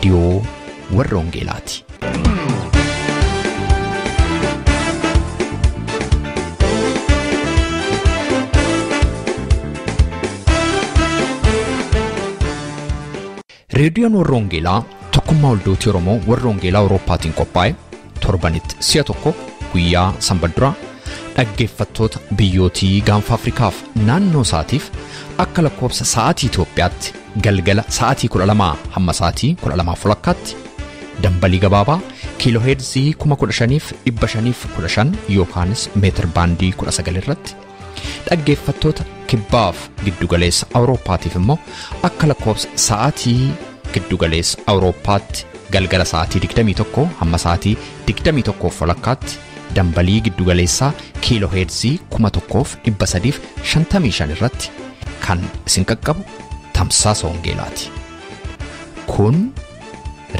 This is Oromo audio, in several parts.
Reediyoo Warra Wangeelaati. Reediyoon Warra Wangeelaa tokkummaa waldootii Oromoo Warra Wangeelaa Awurooppaatiin qophaa'e torbanitti si'a tokko guyyaa sanbata duraa dhaggeeffattoota biyyootii gaanfa Afrikaaf naannoo isaatiif akka lakkoofsa sa'aatii Itoophiyaatti galgala sa'aatii 12 hamma sa'aatii 12:30 dambalii gabaabaa kiilooheerzii 15,515 yookaanis meetir baandii 19 irratti dhaggeeffattoota kibbaaf giddugaleessa Awurooppaatiif immoo akka lakkoofsa sa'aatii giddugaleessa Awurooppaatti galgala sa'aatii 21 hamma sa'aatii 21:30 dambalii giddugaleessaa kiilooheerzii 1355 irratti kan isin qaqqabu tamsaasa wangeelaati. Kun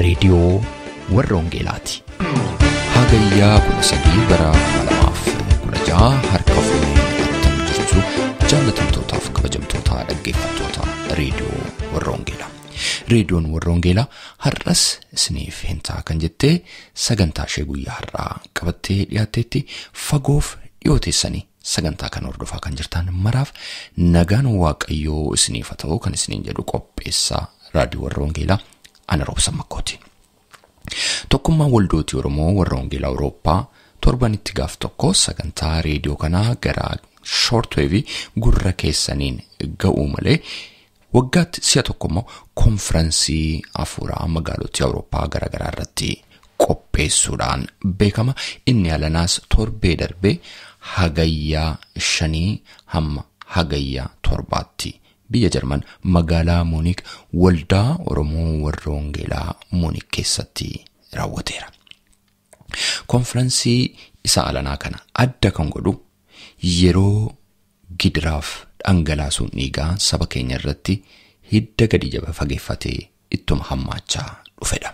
reediyoo Warra Wangeelaati. Hagayyaa 13 bara 2016 harka fuunee attam jirtu jaallatamtootaaf kabajamtoota dhaggeeffattoota reediyoo Warra Wangeelaa. Reediyoon Warra Wangeelaa har'as isiniif hin ta'a kan jettee sagantaa ishee guyyaa har'aa qabattee dhiyaatteetti fagoof dhiyoo teessanii sagantaa kan hordofaa kan jirtan maraaf nagaan Waaqayyoo isiniif haa ta'u kan isiniin jedhu qopheessaa raadiyoo Warra Wangeelaa ana Roobsan Makkooti. Tokkummaan waldootii Oromoo Warra Wangeelaa Awurooppaa torbanitti gaaf tokko sagantaa reediyoo kanaa gara shoortweevii gurra keessaniin ga'uu malee waggaatti si'a tokko immoo konfiraansii hafuuraa magaalotii Awurooppaa garaagaraa irratti qopheessuudhaan beekama. Inni alanaas torbee darbee hagayyaa 5 hamma hagayyaa 7tti biyya Jarman magaalaa Muuniik waldaa Oromoo Warra Wangeelaa Muuniik keessatti raawwateera. Konfiraansii isa alanaa kana adda kan godhu yeroo gidiraaf dhangalaasuun dhiigaa saba keenya irratti hidda gadi jaba fageeffatee ittuma hammaachaa dhufedha.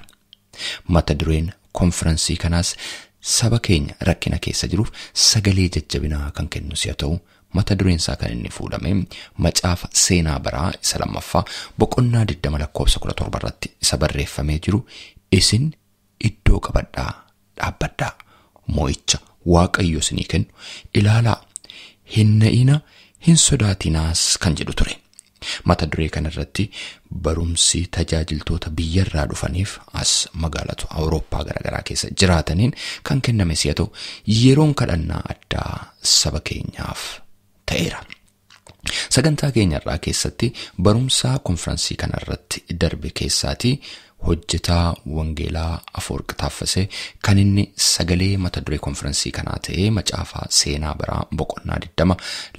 Mata dureen konfiraansii kanaas saba keenya rakkina keessa jiruuf sagalee jajjabinaa kan kennu si'a ta'u mata dureen isaa kan inni fuudhame macaafa seenaa baraa isa lammaffaa boqonnaa 20 lakkoofsa 17 irratti isa barreeffamee jiru isin iddoo qabadhaa dhaabbadhaa mo'icha Waaqayyo isinii kennu ilaalaa hin na'ina hin sodaatinaas kan jedhu ture. Mata duree kanarratti barumsi tajaajiltoota biyyarraa dhufaniif as magaalota Awurooppaa garaagaraa keessa jiraataniin kan kenname si'a ta'u yeroon kadhannaa addaa saba keenyaaf ta'eera. Sagantaa keenyarraa keessatti barumsa konfiraansii kanarratti darbe keessaatii hojjetaa Wangeelaa Afoorqi Taaffasee kan inni sagalee mata duree konfiraansii kanaa ta'ee macaafa seenaa baraa boqonnaa 20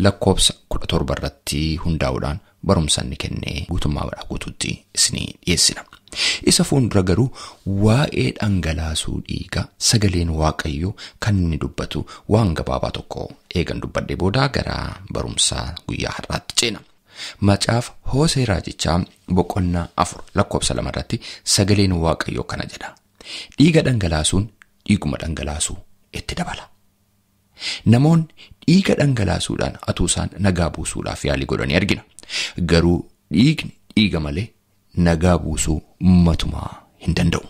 lakkoofsa 17 irratti hundaa'uudhaan barumsa inni kennee guutummaa baraa guutuutti isinii dhiyeessina. Isa fuuldura garuu waa'ee dhangalaasuu dhiigaa sagaleen Waaqayyoo kan inni dubbatu waan gabaabaa tokko eegan dubbadhee booda gara barumsa guyyaa har'aatti ceena. Macaafa Hoosee Raajichaa boqonnaa 4 lakkoofsa 2 irratti sagaleen Waaqayyoo kana jedha. Dhiiga dhangalaasuun dhiiguma dhangalaasuu itti dabala. Namoonni dhiiga dhangalaasuudhaan atuu isaan nagaa buusuudhaaf yaalii godhanii argina. Garuu dhiigni dhiiga malee nagaa buusuu matumaa hin danda'u.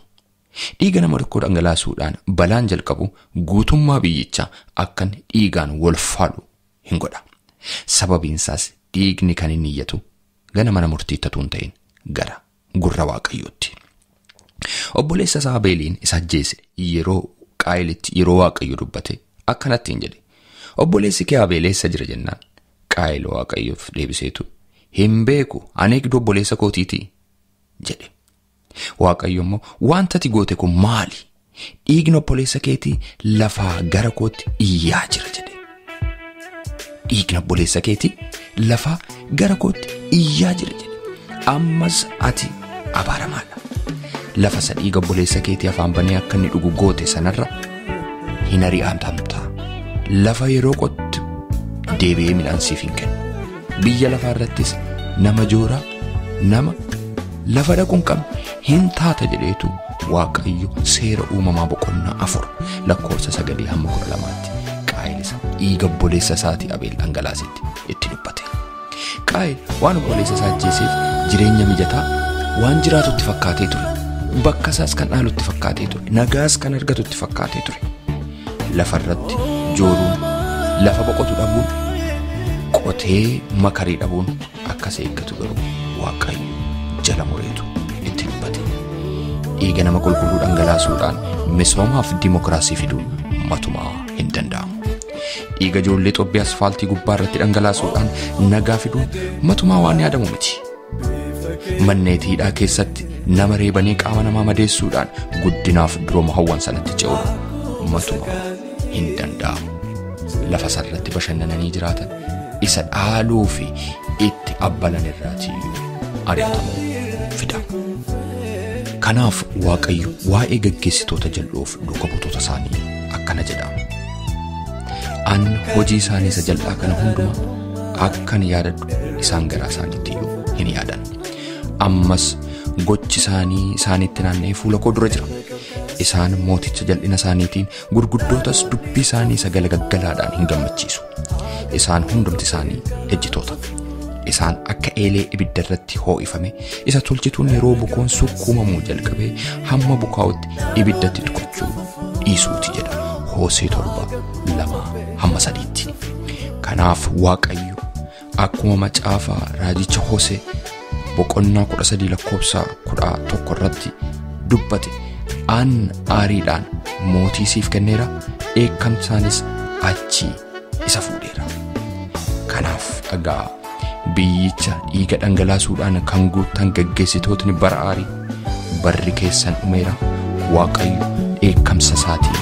Dhiiga nama tokko dhangalaasuudhaan balaan jalqabu guutummaa biyyichaa akkan dhiigaan wal faalu hin godha. Sababiin isaas dhiigni kan inni iyyatu gara mana murtiitti utuu hin ta'in gara gurra Waaqayyootti. Obboleessa isaa Abeeliin isa ajjeese yeroo Qaayilitti yeroo Waaqayyo dubbate akkanatti hin jedhe. Obboleessi kee Abeel eessa jira jennaan Qaayil Waaqayyoof deebiseetu hin beeku ani eegduu obboleessa kootiiti jedhe. Waaqayyo immoo wanta ati goote kun maali? Dhiigni obboleessa keetii lafaa gara kootti iyyaa jira jedhe. Dhiigni obboleessa keetii lafaa gara kootti iyyaa jira jedhe. Ammas ati abaaramaadha. Lafa isa dhiiga obboleessa keetii afaan banee akka inni dhugu goote sanarra hin ari'atamta. Lafa yeroo qottu deebi'ee midhaan siif hin kennu. Biyya lafaa irrattis nama jooraa nama lafa dhaquu hin qabne hin taata jedheetu Waaqayyo seera uumamaa boqonnaa 4 lakkoofsa 9 hamma 12tti Qaayil isa dhiiga obboleessa isaatii Abeel dhangalaasetti itti dubbate. Qaayil waan obboleessa isaa ajjeeseef jireenya mijataa waan jiraatutti fakkaatee ture. Bakka isaas kan dhaalutti fakkaatee ture. Nagaas kan argatutti fakkaatee ture. Lafarratti jooruun, lafa boqotu dhabuun, qotee makarii dhabuun akkas eeggatu garuu Waaqayyo jala mureetu itti dubbate. Dhiiga nama qulqulluu dhangalaasuudhaan misoomaaf dimokiraasii fiduun matumaa hin danda'amu. Dhiiga ijoollee xobbii asfaaltii gubbaa irratti dhangalaasuudhaan nagaa fiduun matumaa waan yaadamu miti. Manneetii hidhaa keessatti nama reebanii qaama namaa madeessuudhaan guddinaaf durooma hawwan sanatti ce'uun matumaa hin danda'amu. Lafa sarratti bashannananii jiraatan isa dhaaluu fi itti abbalan irraatiyyuu ari'atamuu fida. Kanaaf Waaqayyo waa'ee gaggeessitoota jal'oof duuka buutota isaanii akkana jedha. An hojii isaanii isa jal'aa kana hundumaa akkan yaadadhu isaan garaa isaaniitti iyyuu hin yaadan. Ammas gochi isaanii isaanitti naanna'ee fuula koo dura jira. Isaan mooticha jal'ina isaaniitiin gurguddootas dubbii isaanii sagala gaggalaadhaan hin gammachiisu. Isaan hundumti isaanii ejjitoota. Isaan akka eelee ibidda irratti hoo'ifame isa tolchituun yeroo bukoon sukkuumamuu jalqabee hamma bukaa'utti ibiddatti tuqachuu dhiisuuti jedha. Hoosee 7:2-3. Kanaaf Waaqayyo akkuma macaafa raajicha Hoosee boqonnaa 13 lakkoofsa 11 irratti dubbate, an aariidhaan mootii siif kenneera, dheekkamsaanis achi isa fuudheera. Kanaaf dhagaa biyyicha dhiiga dhangalaasuudhaan kan guuttan gaggeessitootni bara aarii, barri keessan dhumeera. Waaqayyo dheekkamsa isaatiin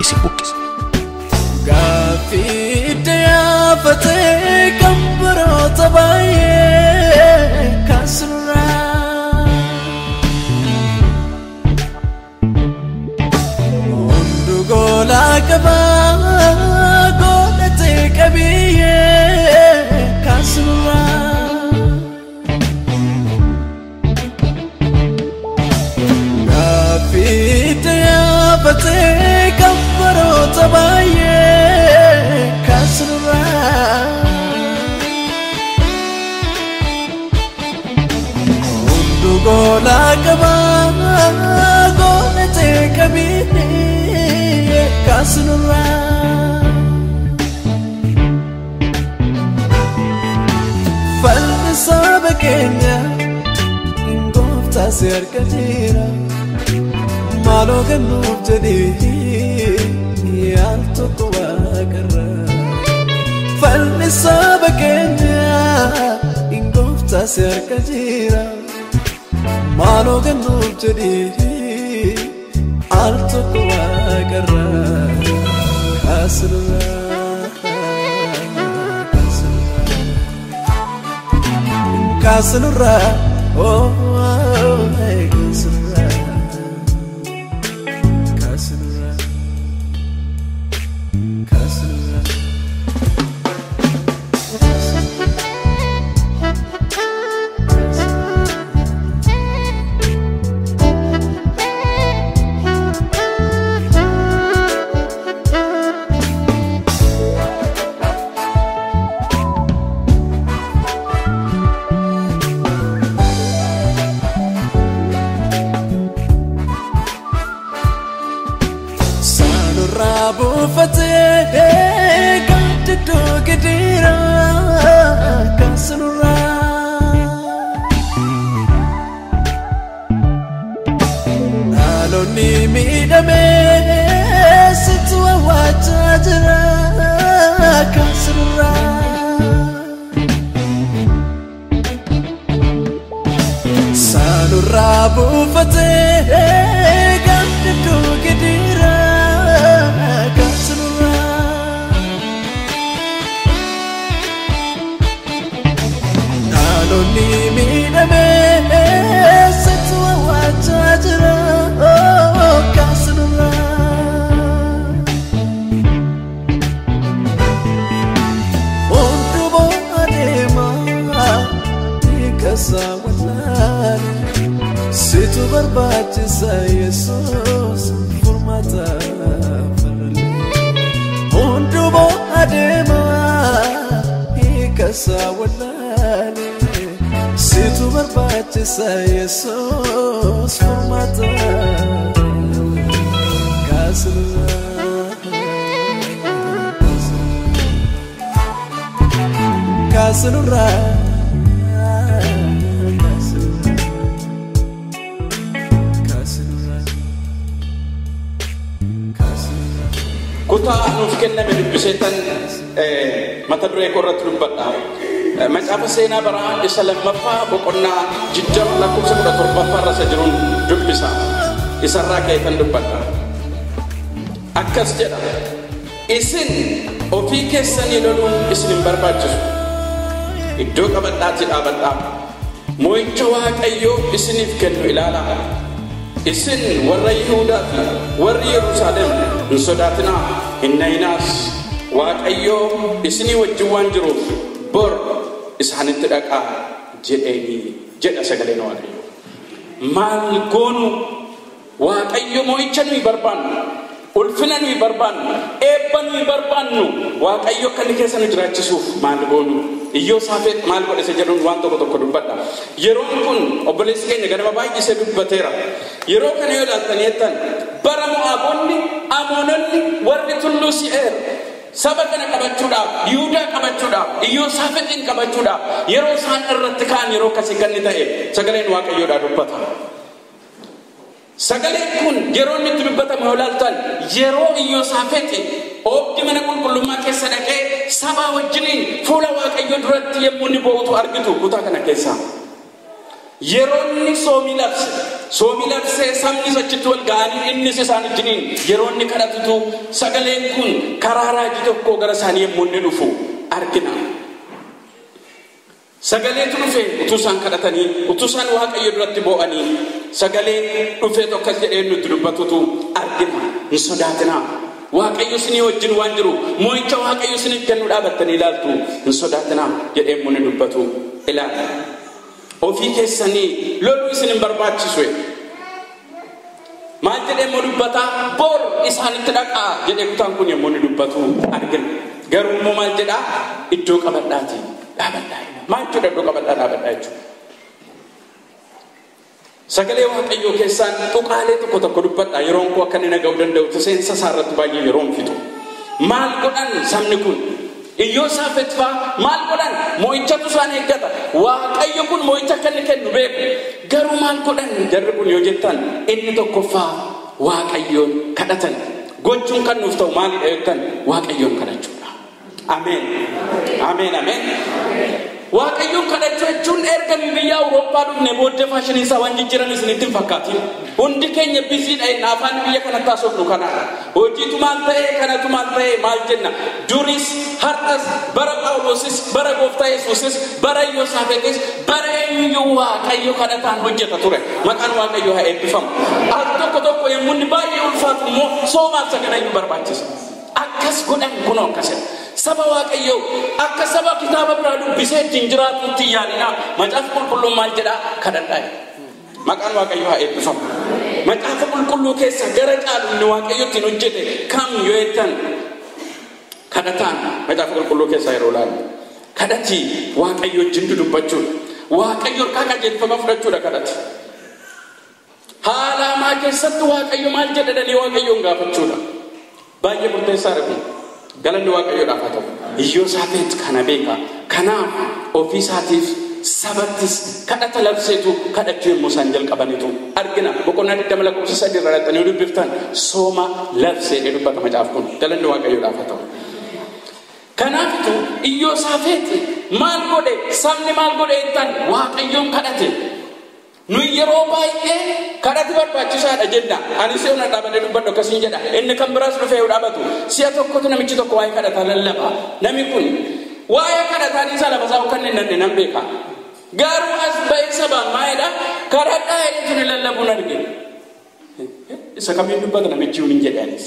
isin buqqisa. Gaaffii dhiyaafatee kan baroota baay'ee kaasurraa hundu goolaa qabaa godhatee qabiyyee kaasurraa. Gaaffii dhiyaafatee kan baroota baay'ee kaasurraa. Hundu goolaa qabaa godhatee qabiyyee kaasurraa. Falmi saba keenya gooftaa si harka jira. Maaloo kennuuf jedhee yaal tokko waaqarra. Falmi saba keenya gooftaa si harka jira. Maaloo kennuuf jedhee al tokko waaqarra. Kaasurraa, kaasurraa, oh kaasurraa. Kaasurraa, kaasurraa. Saanurraa buufatee gaaddidduu gidiraa kaasurraa. Dhaloonni miidhamee situ awwaachaa jira kaasurraa. Saanurraa buufatee gaaddidduu gidiraa kaasurraa. Dhaloonni miidhamee situ awwaachaa jira kaasurraa. Hundumaa adeemaa hiikasaa wallaale situ barbaachisa Yesuus furmaata farale. Hundumaa adeemaa hiikasaa wallaale situ barbaachisa Yesuus furmaata. Kasinurra, kasinurra, kasinurra. Kutaa nuuf kenname dubbiseetan mata duree koo irratti dubbadha. Macaafa seenaa baraa isa lammaffaa boqonnaa 20 lakkoofsa 17 irra isa jiruun dubbisa. Isarraa ka'eetan dubbadha. Akkas jedha. Isin ofii keessanii loluun isin hin barbaachisu. Iddoo qabadhaatii dhaabadhaa. Mo'icha Waaqayyoo isiniif kennu ilaalaa. Isin warra Yihuudaa fi warri Yerusaalem hin sodaatinaa, hin na'inaas. Waaqayyoo isinii wajjin waan jiruuf bor isaanitti dhaqaa jedheenii jedha sagaleen Waaqayyoo. Maal goonu? Waaqayyo mo'icha nuyi barbaannu, ulfina nuyi barbaannu, eebba nuyi barbaannu, Waaqayyo akka inni keessa nu jiraachisuuf maal goonu? Iyyosaafeet maal godhe isa jedhuun waan tokko tokko dubbadha. Yeroon kun obboleessi keenya ganama baay'isee dubbateera. Yeroo kana yoo ilaaltanii jettan bara Mo'aabonni, Amoononni, warri tulluu Si'eer saba kana qabachuudhaaf, Yihuudaa qabachuudhaaf, Iyyosaafeetiin qabachuudhaaf yeroo isaan irratti ka'an yeroo akkasii kan inni ta'e sagaleen Waaqayyoodhaa dubbata. Sagaleen kun yeroo inni itti dubbatamu yoo ilaaltan yeroo Iyyosaafeeti oobdii mana qulqullummaa keessa dhaqee saba wajjiniin fuula Waaqayyoo duratti yommuu inni boo'utu argitu kutaa kana keessa. Yeroo inni soomii labse, soomii labsee sabni achitti wal ga'anii innis isaan wajjiniin yeroo inni kadhatutu sagaleen kun karaa raajii tokkoo gara isaanii yommuu inni dhufu argina. Sagaleetu dhufe utuu isaan kadhatanii, utuu isaan Waaqayyo duratti boo'anii, sagaleen dhufee tokkos jedhee nutti dubbatutu argina. Hin sodaatinaa. Waaqayyo isinii wajjin waan jiru, mo'icha Waaqayyo isiniif kennu dhaabattanii ilaaltu, hin sodaatinaa jedhee immoo inni dubbatu ilaala. Ofii keessanii loluu isin hin barbaachisu. Maal jedhee immoo dubbataa? Bor isaanitti dhaqaa jedhee kutaan kun yommuu inni dubbatu argina. Garuu immoo maal jedhaa? Iddoo qabadhaati dhaabadhaa. Maal jechuudha iddoo qabadhaa dhaabadhaa jechuudha? Sagalee Waaqayyoo keessaan tuqaalee tokko tokko dubbadha. Yeroon koo akka inni na ga'uu danda'u seensa isaa irratti baay'ee yeroon fixu. Maal godhan sabni kun? Iyyosaafeet fa'aa maal godhan? Mo'ichatu isaan eeggata. Waaqayyo kun mo'icha akka inni kennu beeku. Garuu maal godhan jarri kun yoo jettan inni tokkoffaa Waaqayyoon kadhatan. Gochuun kan nuuf ta'u maalidha jettan Waaqayyoon kadhachuudha. Ameen. Ameen, ameen. Waaqayyoon kadhachuu jechuun erga nuyi biyya Awurooppaa dhufne booddee faashinii isaa waan jijjiiran isinitti hin fakkaatin. Hundi keenya biziidha inni afaan biyya kanatti haasofnu kanaadha. Hojiitu maal ta'e, kanatu maal ta'e, maal jenna. Duris, har'as, bara Phaawulosis, bara Gooftaa Yesuusis, bara Iyyosaafeetis, bara eenyuyyuu Waaqayyo kadhataan hojjeta ture. Maqaan Waaqayyoo haa eebbifamu. Al tokko tokko yommuu inni baay'ee ulfaatu immoo soomaaf sagadayyuu barbaachisa. Akkas godhan kunoo akkasidha. Saba Waaqayyoo akka saba kitaaba biraa dubbisee ittiin jiraatutti yaalinaa. Macaafa qulqulluun maal jedhaa? Kadhadhaa. Maqaan Waaqayyoo haa eebbifamu. Macaafa qulqulluu keessa gara caalu inni Waaqayyo ittiin hojjete kam yoo jettan kadhataan macaafa qulqulluu keessaa yeroo ilaallu. Kadhatii Waaqayyo wajjin dudubbachuudha. Waaqayyo harkaa qajeelfama fudhachuudha kadhati. Haala hamaa keessatti Waaqayyo maal jedha jedhanii Waaqayyoon gaafachuudha. Baay'ee murteessaadha kun. Galanni Waaqayyoodhaaf haa ta'u. Iyyosaafeet kana beeka. Kanaaf ofii isaatiif sabattis kadhata labseetu kadhachuu yommuu isaan jalqabanitu argina. Boqonnaa 20 lakkoofsa 3 irraa dhaqxanii dubbiftan sooma labsee dubbata macaaf kun. Galanni Waaqayyoodhaaf haa ta'u. Kanaafitu Iyyosaafeet maal godhe? Sabni maal godhe jettan Waaqayyoon kadhate. Nuyi yeroo baay'ee kadhati barbaachisaadha jenna. Ani si'a na dhaabannee dubbadhu akkasiin jedha. Inni kan biraas dhufee yoo dhaabatu. Si'a tokkotu namichi tokko waa'ee kadhataa lallaba. Namni kun waa'ee kadhataa dhiisaa lafa isaa kan inni nanne nan beeka. Garuu as ba'ee sabaan maayidha? Kadhadhaa jedhetu ni lallabuun arge. Isa kamiin dubbata namichi hin jedhe anis.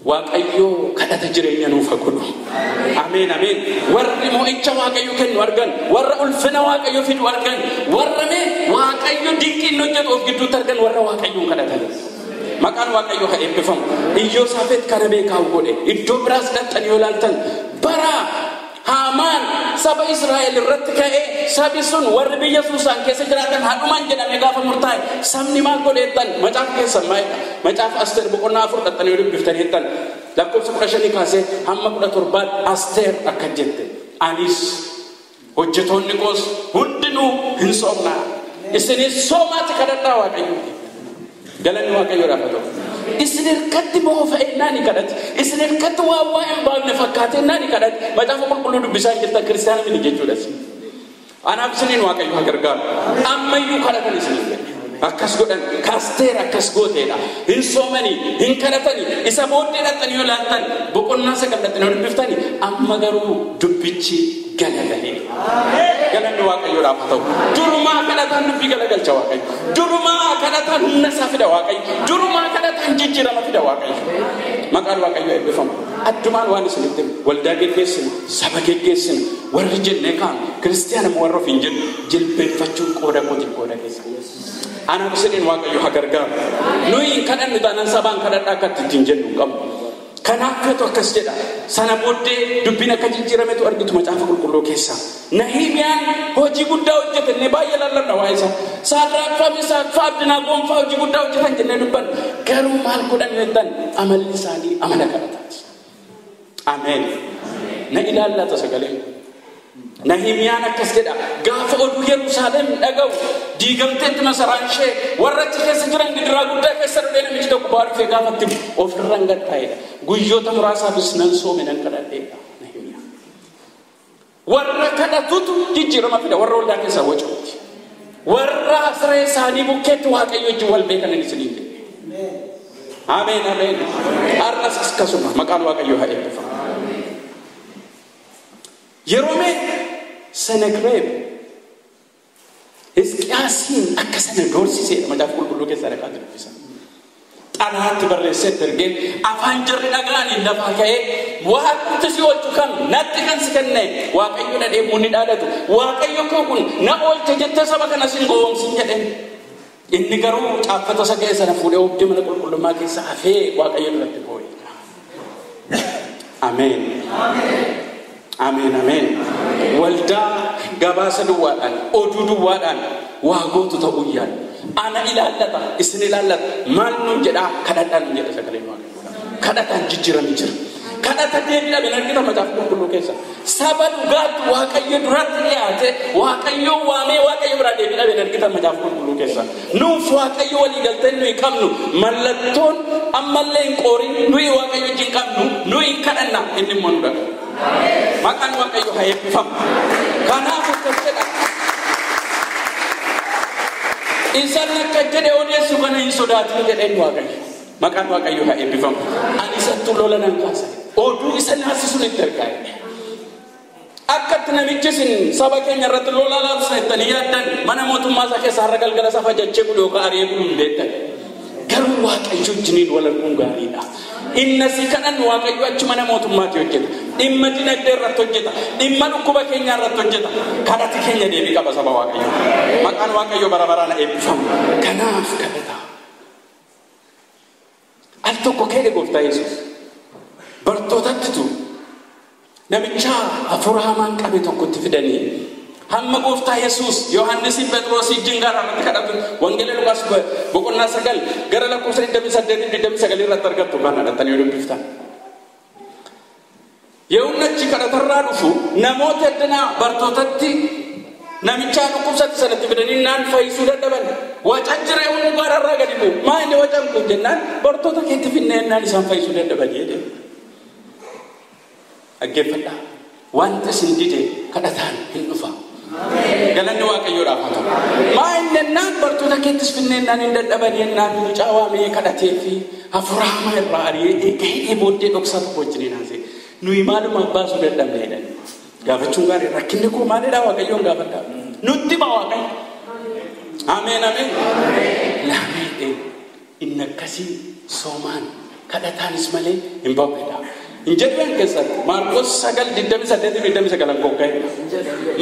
Waaqayyoo kadhata jireenya nuuf haa godhu. Ameen, ameen. Warri mo'icha Waaqayyo kennu argan, warra ulfina Waaqayyo fidu argan, warra mee Waaqayyo dinqii inni hojjetu of gidduutti argan, warra Waaqayyoon kadhatan. Maqaan Waaqayyoo haa eebbifamu. Iyyosaafeet kana beekaa godhe. Iddoo biraas dhaqxanii yoo ilaaltan bara Haamaan saba Israa'el irratti ka'ee sabi sun warri biyya Suusaan keessa jiraatan haadhumaan jedhame gaafa murtaa'e sabni maal godheettan macaafa keessan maayidha. Macaafa Asteer boqonnaa 4 dhaxxanii yoo dubbiftanii jettan lakkoofsa 15 kaasee hamma 17 Asteer akka jette anis hojjetoonni koos hundinuu hin soomnaa isinis soomaatti kadhadhaa Waaqayyooti. Galanni Waaqayyoodhaaf haa ta'u. Isin hirkatti boofa'ennaa ni kadhati. Isin hirkatti waan waa hin baafne fakkaatennaa ni kadhati. Macaafa qulqulluu dubbisaa hin jirtan kiristaana miti jechuudhas. Anaaf isiniin Waaqayyo haa gargaaru. Ammayyuu kadhatan isiniin jedhe. Akkas godhan kaasteer akkas gooteedha. Hin soomanii, hin kadhatanii, isa booddee dhaqxanii yoo laattan boqonnaa 9 dhaqxanii yoo dubbiftanii amma garuu dubbichi galagalee. Galanni Waaqayyoodhaaf haa ta'u. Durumaa kadhataan dubbii galagalcha Waaqayyo. Durumaa kadhataan humna isaa fida Waaqayyo. Durumaa kadhataan jijjiirama fida Waaqayyo. Maqaan Waaqayyoo eebbifamu. Addumaan waan isinitti himu waldaa geggeessinu, saba geggeessinu, warri jennee kaanu kiristaanuma warra ofiin jennu jilbeenfachuun qooda kootiin qooda keessa. Anaaf isiniin Waaqayyo haa gargaaru. Nuyi hin kadhannu taanaan sabaan kadhadhaa akka ittiin jennu hin qabnu. Kanaaf akkas jedha. Sana booddee dubbiin akka jijjiirametu argitu macaafa qulqulluu keessaa. Nahimiyaan hojii guddaa hojjete inni baay'ee lallabna waa'ee isaa. Saadraak fa'aa Misaak fa'aa Abdinaagoon fa'aa hojii guddaa hojjetan jennee dubbanna. Garuu maal godhan jettan amalli isaanii amala kadhataati. Ameen. Na ilaallata sagaleen kun. Nahimiyaan akkas jedha. Gaafa oduu Yerusaalem dhaga'u diigamteetti masaraan ishee warra achi keessa jiran gidiraa guddaa keessa dhufee namichi tokko ba'aa dhufee gaafa itti ofirraan gad taa'edha. Guyyoota muraasaafis nan soome nan kadhadheedha Nahimiyaan. Warra kadhatutu jijjiirama fida warra waldaa keessaa wacuuti. Warra siree isaanii bukkeetti Waaqayyo wajjin wal beekan isiniin jedhe. Ameen ameen. Har'as akkasuma maqaan Waaqayyoo haa eebbifamu. Yeroo mee Sennakerib Hisqiyaasiin akka sana doorsiseedha macaafa qulqulluu keessaa dhaqaa dubbisa. Xalayaatti barreessee ergee afaan jarri dhaga'aniin lafaa ka'ee waaqti si oolchu kan natti kan si kenne Waaqayyo dhadhee muunni dhaadatu Waaqayyo koo kun na oolche jettee saba kana sin gowwoomsin jedheen. Inni garuu caaffata isa ga'e sana fuudhee oobdii mana qulqullummaa keessa hafee Waaqayyo duratti boo'e. Ameen. Ameen ameen. Waldaa gabaasa duwwaadhaan oduu duwwaadhaan waa gootu ta'uu yaadu. Ana ilaallata isin ilaallata maal nuun jedhaa kadhadhaan nuun jedha sagaleen Waaqayyoo. Kadhataan jijjiiramee jira. Kadhata deebii dhabe argita macaafa qulqulluu keessa. Saba dhugaatti Waaqayyo duratti dhiyaate Waaqayyo waamee Waaqayyo biraa deebii dhabe argita macaafa qulqulluu keessa. Nuuf Waaqayyo walii galtee nuyi qabnu mallattoon ammallee hin qoorin nuyi Waaqayyo wajjin qabnu nuyi hin kadhanna inni immoo nu dhaga. Maqaan Waaqayyo haa eebbifamu. Kanaaf akkas jedha. Isaan akka jedhe odeessu kana hin sodaatin jedheen Waaqayyo. Maqaan Waaqayyo haa eebbifamu. Ani isattuu lola nan kaasa. Oduu isa naasisuun itti ergaa. Akkatti namichi isin saba keenya irratti lola laabsa jettanii yaaddan mana mootummaa isaa keessa har'a galgala safa jechee bulu yookaan ari'ee bulu hin beektan. Garuu Waaqayyo wajjiniin wal arguun gaariidha. Inna si kadhannu Waaqayyo achi mana mootummaatti hojjeta. Dhimma dinagdee irratti hojjeta. Dhimma dhukkuba keenyaa irratti hojjeta. Kadhati keenya deebii qaba saba Waaqayyo. Maqaan Waaqayyo bara baraan eebbifamu. Kanaaf kadhata. Al tokko ka'e gooftaa Yesuus. Bartootattitu namicha hafuura hamaan qabe tokkotti fidanii hamma gooftaa Yesuus Yohaannisiin Phexrosii wajjin gaara irratti kadhatu Wangeela Luqaas boqonnaa 9 gara lakkoofsa 28 29 irratti argattu kana dhattanii yoo dubbiftan. Yehuun achi kadhatarraa dhufu namoota addanaa bartootatti namicha dhukkubsatti sanatti fidanii naan fayyisuu dadhaban. Wacan jira yehuun gaararraa gadi bu'u. Maa inni wacan kun jennaan bartoota keetti finnee naan isaan fayyisuu dadhaban jedhe. Dhaggeeffadhaa. Wanta isin dide kadhataan hin dhufa. Galanni Waaqayyoodhaaf haa ta'u. Maa inni naan bartoota keettis finnee naan hin dadhaban jennaan mucaa waamee kadhatee fi hafuura hamaa irraa ari'ee gahee booddee dhoksaa tokko wajjiniin haasa'e. Nuyi maaluma baasuu dadhabne jedhan. Gaafachuun gaarii rakkinni koo maalidha Waaqayyoon gaafadhaa. Nutti hima Waaqayyo. Ameen ameen. Laamee inni akkasii soomaan kadhataanis malee hin ba'uudha. Hin jedhan keessatti Maarqos 9 28 29 qoqqa'e.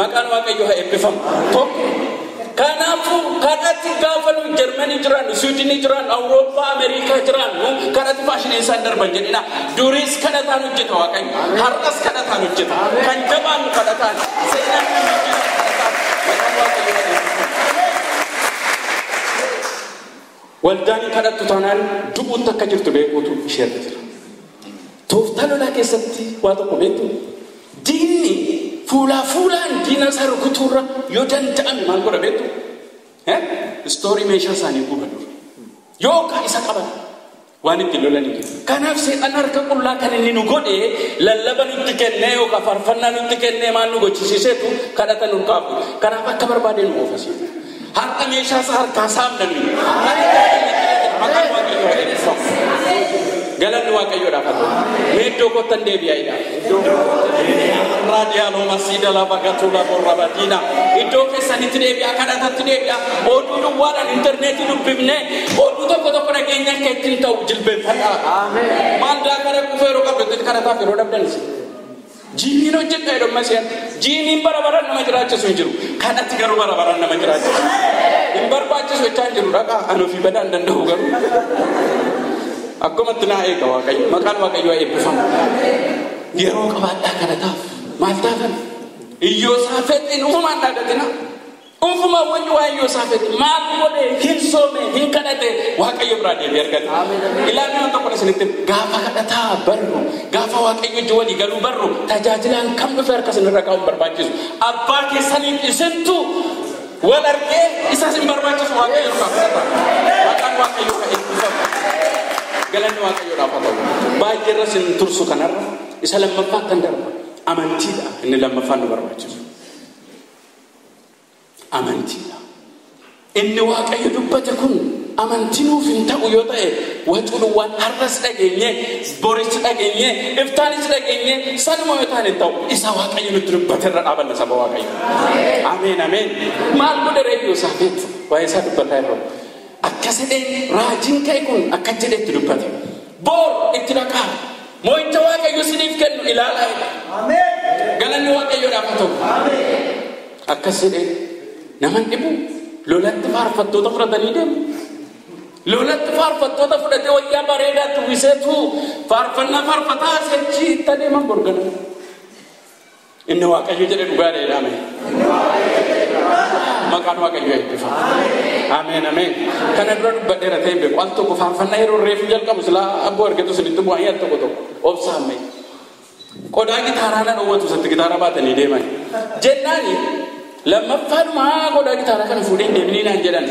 Maqaan Waaqayyoo haa eebbifamu. Tokko kanaafuu kadhatti gaafa nu Jarmanii jiraannu, Suudinii jiraannu, Awurooppaa, Ameerikaa jiraannu kadhatti faashinii isaan darban jedhina. Duris kadhataan hojjeta Waaqayyo. Har'as kadhataan hojjeta. Kan jabaannu kadhataan. Seenaan kan hojjetu kadhataan. Maqaan Waaqayyoo eebbifamu. Waldaan kadhattu taanaan du'uutti akka jirtu beekuutu isheerra jira. Tooftaa lolaa keessatti waa tokko beektu. Diinni fuulaa fuulaan diina isaa rukutuurra yoo danda'ame maal godha beektu? Istoorii meeshaa isaanii guba dura. Yookaan isa qaban waan ittiin lolanii jiru. Kanaaf seexan harka qullaa kan inni nu godhe lallaba nutti kennee yookaan faarfannaa nutti kennee maal nu gochisiiseetu kadhata nu kaafu. Kanaaf akka barbaade nu oofasiisu. Harka meeshaa isaa harkaa saamna nuyi. Maqaan Waaqayyoo eebbifamu. Galanni Waaqayyoodhaaf haa ta'u. Mee iddoo kottan deebi'aa. Raadiyaaloo masiida lafa gatuu lafa rabadiina. Iddoo keessanitti deebi'aa, kadhatatti deebi'aa. Oduu duwwaadhaan intarneetii dubbifnee oduu tokko tokko dhageenya akka ittiin ta'u jilbeenfadhaa. Maal daakara kufee yeroo qabdu kadhataaf yeroo dhabdanis. Jiimiin hojjedha jedhu ammas jiimiin bara baraan nama jiraachisu hin jiru. Kadhatti garuu bara baraan nama jiraachisu. Hin barbaachisu jechaa hin jiru dhaqaa ani ofii badaa hin danda'u garuu. Akkumatti naa eega Waaqayyo. Maqaan Waaqayyoo eebbifamu. Yeroo qabaadhaa kadhataaf maal taatan? Iyyosaafeetiin ufumaan dhaadatina. Ufumaan wanni waa Iyyosaafeet maal godhe hin soome hin kadhate Waaqayyo biraa deebii argate. Ilaalli waan tokko isinitti gaafa kadhataa barru gaafa Waaqayyo wajjin walii galuu barru tajaajilaan kam dhufe harka isinirra kaa'uun barbaachisu. Abbaa keessaniif isintu wal argee isas hin barbaachisu Waaqayyo irraa fudhata. Maqaan Waaqayyoo kan eebbifamu. Galanni Waaqayyoodhaaf haa ta'u. Baay'ee irra isin tursu kanarra isa lammaffaa kan darba amantiidha. Inni lammaffaan nu barbaachisu. Amantiidha. Inni Waaqayyo dubbate kun amantii nuuf hin ta'u yoo ta'e wacuu duwwaan har'as dhageenye, boris dhageenye, iftaanis dhageenye sanuma yoo ta'an hin ta'u. Isa Waaqayyo nutti dubbate irra dhaabanna saba Waaqayyo. Ameen ameen. Maal godhe ree Yosaafeet waa'ee isaa dubbataa yeroo. Akkas jedhee raajiin ka'e kun akka jedhetti dubbate. Boor itti dhaqaa. Moo'icha Waaqayyo isiniif kennu ilaalaa jedhe. Galanni Waaqayyoodhaaf haa ta'u. Akkas jedhee nama hin dhibu lolatti faarfattoota fudhatanii deemu. Lolatti faarfattoota fudhatee wayyaa bareedaatti uwwiseetu faarfannaa faarfataa achi itti adeeman borgana. Inni Waaqayyo jedhe dhugaadha jedhame. Maqaan Waaqayyoo eebbifamu. Ameen ameen. Kana dura dubbadheera ta'e hin beeku. Al tokko faarfannaa yeroo reefu jalqabu silaa abboo argatu isinitti bu'anii al tokko tokko obsaan mee. Qodaa gitaaraa na dhowwatu isatti gitaara baatanii deeman. Jennaani lammaffaadhumaa qodaa gitaaraa kana fuudhee hin deeminii naan jedhan.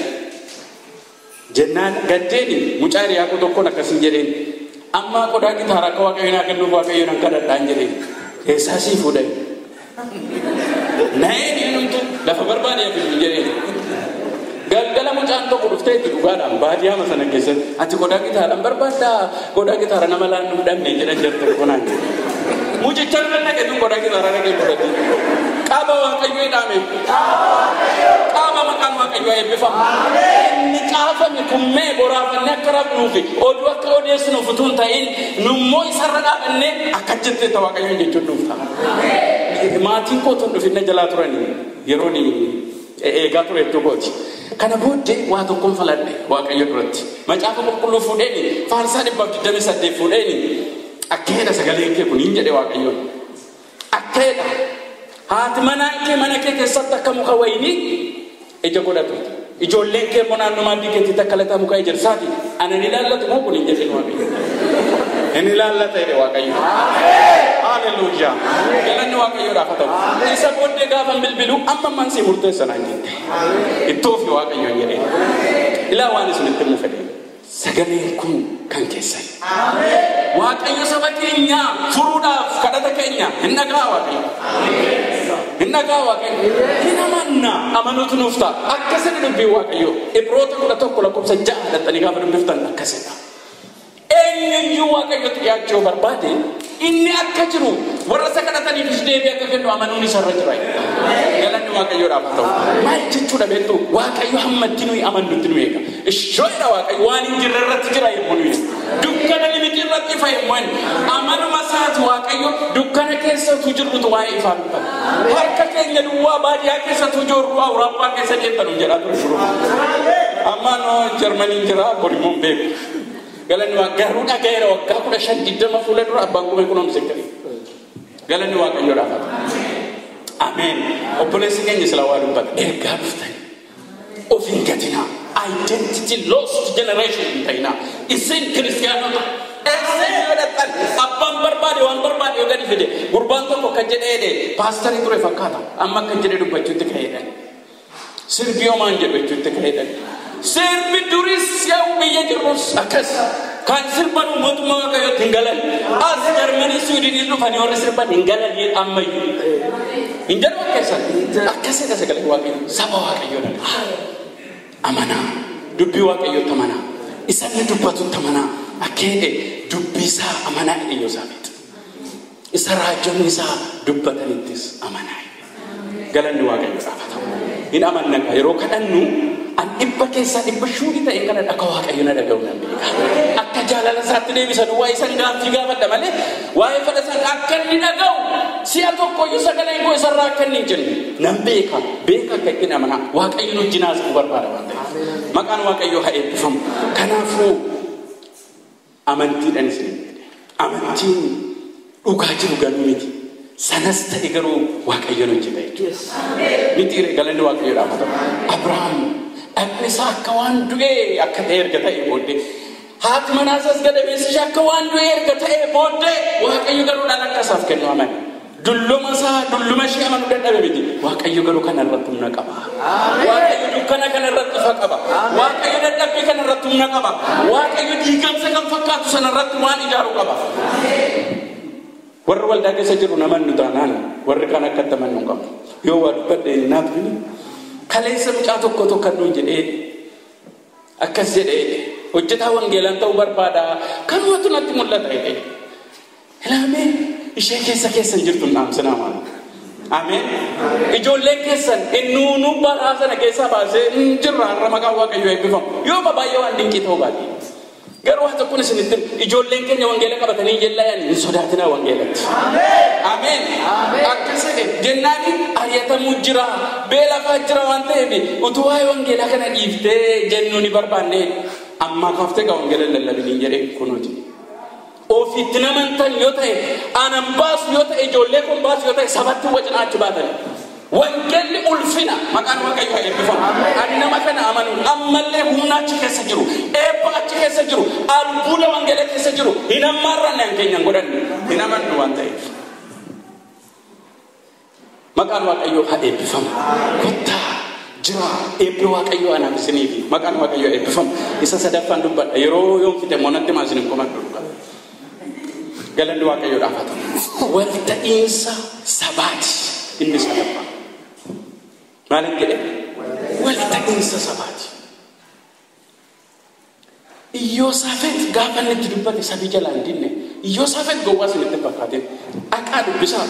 Jennaan gaddeeni mucaa hiriyaa koo tokkoon akkasin jedheen. Amma qodaa gitaaraa akka Waaqayyo naa kennuuf Waaqayyo nan kadhadhaan jedheen. Eessaa sii fuudhan? Na'een eenyumtu lafa barbaade hafi jedheen. Galgala mucaan tokko dhuftee itti dhugaadhaan baadiyyaa sana keessatti ati qodaa gitaaraan barbaaddaa qodaa gitaaraa nama laannu dhabne jedhan jirtu tokko naan jedhe. Mucicha bira dhaqe tun qodaa gitaaraa dhaqee fudhate. Qaama Waaqayyoo jedhame. Qaama maqaan Waaqayyoo eebbifamu. Inni caafame kummee boraafannee akka rafnuufi oduu akka odeessinuuf utuu hin ta'in nummoo isarra dhaabannee akka jetteetta Waaqayyoon jechuun nuuf ta'a. Maatiin koo tun dhufinna jalaa turanii yeroon eegaa ture iddoo kooti. Kana booddee waa tokkoon faladhe Waaqayyo duratti. Macaafa qulqulluu fuudheeni faarsaa 128 fuudheeni akka jedha sagaleen kee kun hin jedhe Waaqayyoon. Akka jedha haati manaan kee mana kee keessatti akka muka wayinii ija godhatu. Ijoolleen kee immoo naannoo maaddii keetti akka lataa muka ejersaati. Ana ni ilaallatu moo kun hin jedhin Waaqayyo. Inni ilaallata jedhe Waaqayyo. Haleluuyaa. Galanni Waaqayyoodhaaf haa ta'u. Isa booddee gaafa bilbilu amma ammaan si murteessa naan jette. Ittoo fi Waaqayyoon jedhee. Ilaa waan isinitti himuu fedhe. Sagaleen kun kan keessan. Waaqayyo saba keenya furuudhaaf kadhata keenya hin dhagaa Waaqayyo. Hin dhagaa Waaqayyo. Hin amanna amanuutu nuuf ta'a. Akkasini dubbii Waaqayyo. Ibroota 11:6 dhaxxanii gaafa dubbiftan akkasidha. Eenyuyyuu Waaqayyotti dhiyaachuu barbaade inni akka jiru warra isa kadhataniifis deebii akka kennu amanuun isarra jira. Galanni Waaqayyoodhaaf haa ta'u. Maal jechuudha beektu Waaqayyo hammatti nuyi amannutti nu eega. Ishooyidha Waaqayyo waan hin jirre irratti jira yommuu nuyi. Dukkana limixii irratti ifa yommuu inni. Amanuma isaati Waaqayyo dukkana keessatu jirrutu waa'ee ifaa dubbata. Harka keenya duwwaa baadiyyaa keessatu jirru Awuraappaa keessa deemtan jedhaa ture shuruu. Amma noo Jarmaniin jira kun immoo hin beeku. Galanni waa garuu dhaga'eera waggaa 15 20 fuula dura abbaan qubee kunoo misikkirii. Galanni Waaqayyoodhaaf haa ta'u. Ameen. Obboleessi keenya sila waa dubbata. Ergaa dhuftani. Of hin gatinaa. Identity lost generation hin ta'inaa. Isin kiristiyaanota. Eessa yoo dhaqxan abbaan barbaade waan barbaade yoo gadi fide gurbaan tokko kan jedhee paastarii ture fakkaata. Amma akka jedhee dubbachuutti ka'eedha. Sirbi homaan jedhu jechuutti ka'eedha. Sirbi duris yaa'u biyya jirrus akkas. Kan sirban mootummaa Waaqayyootti hin galan. As Jarmanii Suwiidinii dhufanii warri sirban hin galan ammayyuu. Hin jedhu akkasan. Akkasidha sagalee Waaqayyoo. Saba Waaqayyoo dhaqaa. Amanaa. Dubbii Waaqayyootti amanaa. Isa inni dubbatutti amanaa. Akka jedhe dubbii isaa amanaa jedhe Yoosaafiit. Isa raajonni isaa dubbatanittis amanaa jedhe. Galanni Waaqayyoodhaaf haa ta'u. Hin amanna yeroo kadhannu an dhibba keessaa dhibba shuurii ta'e kana akka Waaqayyo na dhaga'u nan beeka. Akka jaalala isaatti deebisa duwwaa isan gaaffii gaafadha malee waa'ee fedha isaatti akka inni dhaga'u si'a tokkoyyuu sagaleen koo isarraa akka inni hin jenne nan beeka. Beeka akka ittiin amanaa. Waaqayyo nu wajjin haasa'uu barbaada waan ta'eef. Maqaan Waaqayyoo haa eebbifamu. Kanaafuu amantiidhaan isin jedhe. Amantiin dhugaa jiru ganuu miti. Sanas ta'e garuu Waaqayyoon hojjeta jechuudha. Miti galanni Waaqayyoodhaaf haa ta'u. Abrahaam dhaqni isaa akka waan du'ee akka ta'e erga ta'e booddee haati manaa isaas gadameessi ishee akka waan du'ee erga ta'e booddee Waaqayyo garuu dhala akka isaaf kennu amane. Dulluma isaa dulluma ishee amanuu dadhabe miti. Waaqayyo garuu kana irratti humna qaba. Waaqayyo dukkana kana irratti ifa qaba. Waaqayyo dadhabbii kana irratti humna qaba. Waaqayyo diigamsa kan fakkaatu sana irratti waan ijaaru qaba. Warri waldaa keessa jiru namannu taanaan warri kaan akka itti amannu hin qabnu. Yoo waa dubbadhe naaf himi. Kaleessa mucaa tokko tokko kan nuun jedhee akkas jedhee hojjetaa wangeelaan ta'uu barbaada. Kanumatu natti mul'ata jedhee. Ilaamee ishee keessa keessa hin jirtu dhaamsinaa maal. Ameen. Ijoolleen keessan innuunuu baraa sana keessaa baasee hin jirra har'a maqaan Waaqayyoo eebbifamu. Yoo baay'ee waan dinqii ta'uu baate. Garuu haa tokkoon isinitti ijoolleen keenya wangeela qabatanii jellaa yaani hin sodaatinaa wangeelatti. Ameen. Akkas jedhe jennaani ari'atamuu jira beelafaa jira waan ta'eef utuu waa'ee wangeelaa kana dhiiftee jennuu ni barbaanne ammaa kaaftee gaa wangeela lallabiniin jedhee kunuuti. Ofiitti namantan yoo ta'e aanan baasu yoo ta'e ijoollee kun baasu yoo ta'e sabatti wacinaa achi baatan. Wangeelli ulfina maqaan Waaqayyoo haa eebbifamu. Ani nama kana amanuun ammallee humna achi keessa jiru, eebba achi keessa jiru, albuuda wangeela keessa jiru hin ammaarranne an keenya hin godhanne hin amannu waan ta'eef. Maqaan Waaqayyoo haa eebbifamu. Kottaa jira eebbi Waaqayyoo anaaf isiniifi maqaan Waaqayyoo haa eebbifamu. Isa sadaffaan dubbadha yeroo yoom fite immoo natti maa isin hin qomadhu dhugaa. Galanni Waaqayyoodhaaf haa ta'u. Walta'iinsa sabaati inni sadaffaa. Maaliin jedhe? Walta'iinsa sabaati. Iyyosaafet gaafa inni itti dubbate sabii jalaa hin dinne. Iyyosaafet gowwaa isinitti hin fakkaatin. Dhaqaa dubbisaa.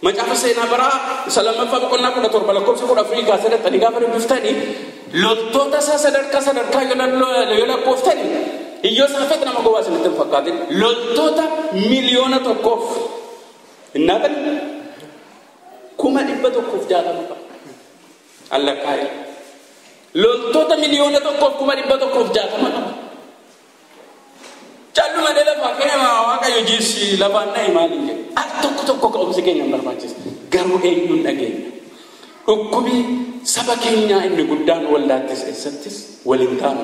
Macaafa seenaa baraa isa lammaffaa boqonnaa 17 lakkoofsa 14 kaasee dhattanii gaafa dubbiftanii loltoota isaa sadarkaa sadarkaa yoo lakkooftanii Iyyosaafet nama gowwaa isinitti hin fakkaatin. Loltoota 1,100,000 hin naaqan 160,000 qaba. Allakkaa'e. Loltoota 1,160,000 qaba. Calluma dee lafaa kennama Waaqayyo jiisi lafaan dhahi maaliin jedhe. Al tokko tokko ka'umsi keenya hin barbaachisa. Garuu eenyuun dhageenya. Dhukkubi saba keenyaa inni guddaan waldaattis eessattis waliin taanu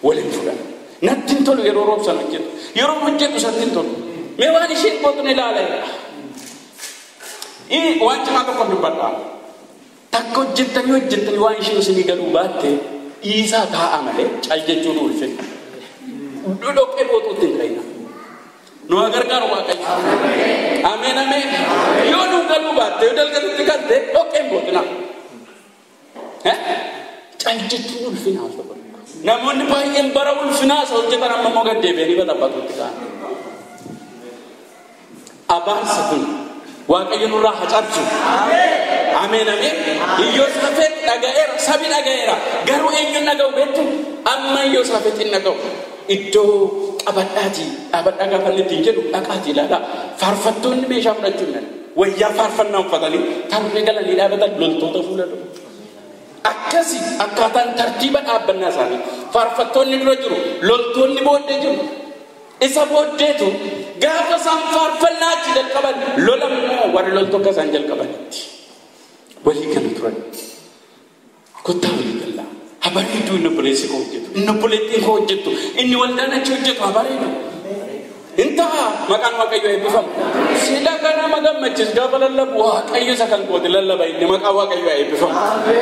waliin fudhannu. Natti hin tolu yeroo roobsan hojjetu. Yeroo hojjetu isatti hin tolu. Mee waan isheen gootu ni ilaala. Waan cimaa tokko dubbadha. Takka hojjettanii waan isheen isinii galuu baatte dhiisaa taa'a malee cal jechuun ulfina. Dhoqqee bootuutti hin ta'ina. Nu haa gargaaru Waaqayyo. Ameen ameen. Yoo nu galuu baatte yoo dalgatutti galte dhoqqee hin bootina. Cal jechuun ulfina al tokko. Namoonni baay'een bara ulfinaa isa hojjetan amma immoo gad deebi'anii baxabbatuutti ka'an. Abaarsa kun Waaqayyo nurraa haa cabsu. Ameen ameen. Iyyosaafet dhaga'eera, sabi dhaga'eera. Garuu eenyuun dhaga'u beektu? Amma Iyyosaafet hin dhaga'u. Iddoo qabadhaatii dhaabadhaa gaafa inni ittiin jedhu dhaqaatii ilaalaa. Faarfattoonni meeshaa fudhachuu hin danda'an. Wayyaa faarfannaa uffatanii tarree galanii dhaabatan loltoota fuula dura. Akkasi akkaataan tartiiba dhaabbannaa isaanii. Faarfattoonni dura jiru, loltoonni booddee jiru. Isa booddeetu gaafa isaan faarfannaa achi jalqaban lola immoo warri loltuu akka isaan jalqabanitti. Walii galu turan. Kottaa walii gallaa. Habareedu inni obboleessi koo hojjetu, inni obboleettiin koo hojjettu, inni waldaan achi hojjetu habareedu. Intaha maqaan Waaqayyoo eebbifamu. Sila kana gammachiis gaafa lallabu Waaqayyo isa kan kooti lallaba inni maqaan Waaqayyoo eebbifamu.